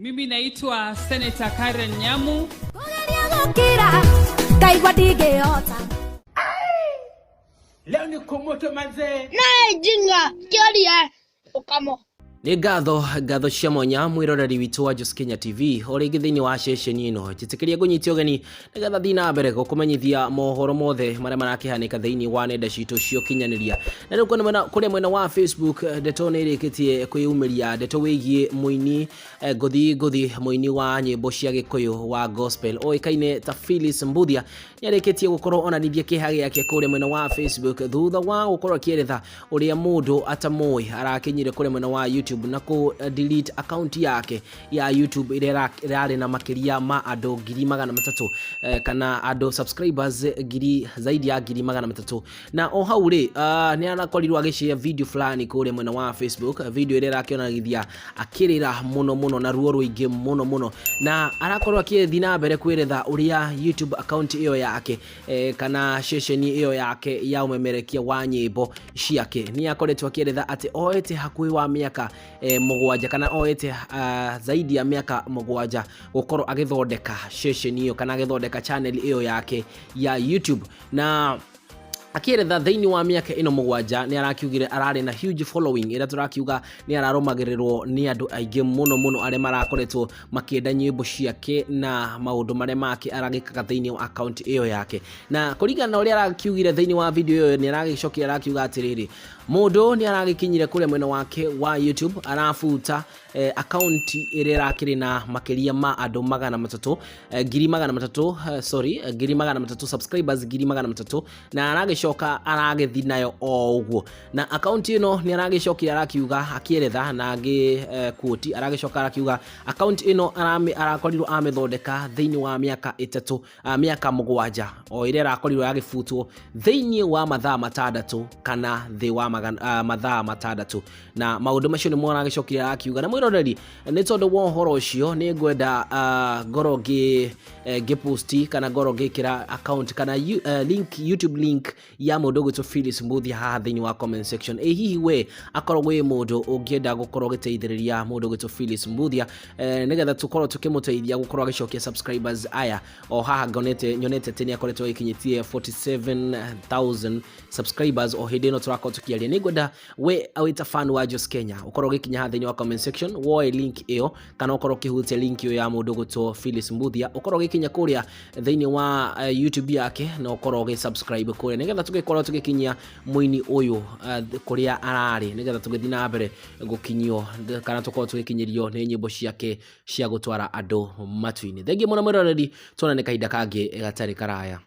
Mimi naitwa Senator Karen Nyamu. Kũgeria gũkira ngaigua ndingĩhota. Leo ni kumoto manzee. Naye jinga kĩoria ũkamo. Nĩ ngatho ngatho cia mwanya mwĩroreri witũ wa Jos Kenya TV o rĩngĩ thĩinĩ wa ceceni ĩno. Njĩtĩkĩria ngũnyite ũgeni nĩgetha thiĩ na mbere gũkũmenyithia mohoro mothe marĩa marakĩhanĩka thĩinĩ wa nenda citũ cia ũkinyanĩria. Na rĩu kũrĩa mwena wa Facebook, ndeto nĩ ĩrĩkĩtie kwĩyumĩria, ndeto wĩgiĩ mũini ngũthi ngũthi, mũini wa nyĩmbo cia Gĩkũyũ wa gospel ũĩkaine ta Phyllis Mbuthia. Nĩ arĩkĩtie gũkorwo onanithia kĩeha gĩake kũrĩa mwena wa Facebook thutha wa gũkorwo akĩeretha ũrĩa mũndũ atamũĩ arakinyire kũrĩa mwena wa YouTube na kũ delete account yake ya YouTube ĩrĩa ĩrarĩ na makĩria ma andũ 300,000, kana andũ subscribers ngiri zaidi ya 300,000. Na o hau rĩ, nĩ arakorirwo agĩshare video fulani kũrĩa mwena wa Facebook, video ĩrĩa ĩrakĩonanithia akĩrĩra mũno mũno na ruo rũingĩ mũno mũno, na arakorwo akĩthiĩ na mbere kwĩretha ũrĩa YouTube account ĩyo yake, kana ceceni ĩyo yake ya ũmemerekia wa nyĩmbo ciake, nĩ akoretwo akĩeretha atĩ oete hakuhĩ wa mĩaka 7, kana oete zaidi ya mĩaka 7 gũkorwo agĩthondeka ceceni ĩyo kana agĩthondeka channel ĩyo yake ya YouTube. Na akĩeretha thĩinĩ wa mĩaka ĩno 7 nĩ arakiugire ararĩ na huge following ĩrĩa tũrakiuga nĩ ararũmagĩrĩrwo nĩ andũ aingĩ mũno mũno arĩa marakoretwo makĩenda nyĩmbo ciake na maũndũ marĩa make aragĩkaga thĩinĩ wa account ĩyo yake. Na kũringana na ũrĩa arakiugire thĩinĩ wa video ĩyo, nĩ aragĩcokire arakiuga atĩrĩrĩ, mũndũ nĩ aragĩkinyire kũrĩa mwena wake wa YouTube arabuta account ĩrĩa ĩrakĩrĩ na makĩria ma andũ 300, 300,000, sorry, 300,000 subscribers, 300,000, na aragĩcoka aragĩthi nayo o ũguo. Na account ĩno nĩ aragĩcokire arakiuga akĩeretha na angĩ, quote, aragĩcoka arakiuga account ĩno arakorirwo amĩthondeka thĩinĩ wa mĩaka 3, mĩaka 7, o ĩrĩa ĩrakorirwo yagĩbutwo thĩinĩ wa mathaa 6 kana thĩ wa mathaa 6. Na maũndũ macio nĩmo aragĩcokire arakiuga. Na mwĩroreri, nĩ tondũ wa ũhoro ũcio nĩ ngwenda ngorwo ngĩposti kana ngorwo ngĩkĩra account kana link, YouTube link ya mũndũ ũgwĩtwo Phyllis Mbuthia haha thĩinĩ wa comment section. Ĩ hihi we akorwo wĩ mũndũ ũngĩenda gũkorwo ũgĩteithĩrĩria mũndũ ũgwĩtwo Phyllis Mbuthia, nĩgetha tũkorwo tũkĩmũteithia gũkorwo agĩcokia subscribers aya, o haha nyonete atĩ nĩ akoretwo agĩkinyĩtie 47,000 subscribers o hĩndĩ ĩno tũrakorwo tũkĩaria. Nĩ ngwenda we wĩta fan wa Jos Kenya ũkorwo ũgĩkinya haha thĩinĩ wa comment section, woe link ĩyo kana ũkorwo ũkĩhutia link ĩyo ya mũndũ ũgwĩtwo Phyllis Mbuthia, ũkorwo ũgĩkinya kũrĩa thĩinĩ wa YouTube yake na ũkorwo ũgĩ-subscribe kũrĩa, nĩgetha tũgĩkorwo tũgĩkinyia mũini ũyũ kũrĩa ararĩ, nĩgetha tũgĩthiĩ na mbere gũkinyio kana tũkorwo tũgĩkinyĩrio nĩ nyĩmbo ciake cia gũtwara andũ matu-inĩ. Thengiũ mũno mwĩroreri, tuonane kahinda kangĩ gatarĩ karaya.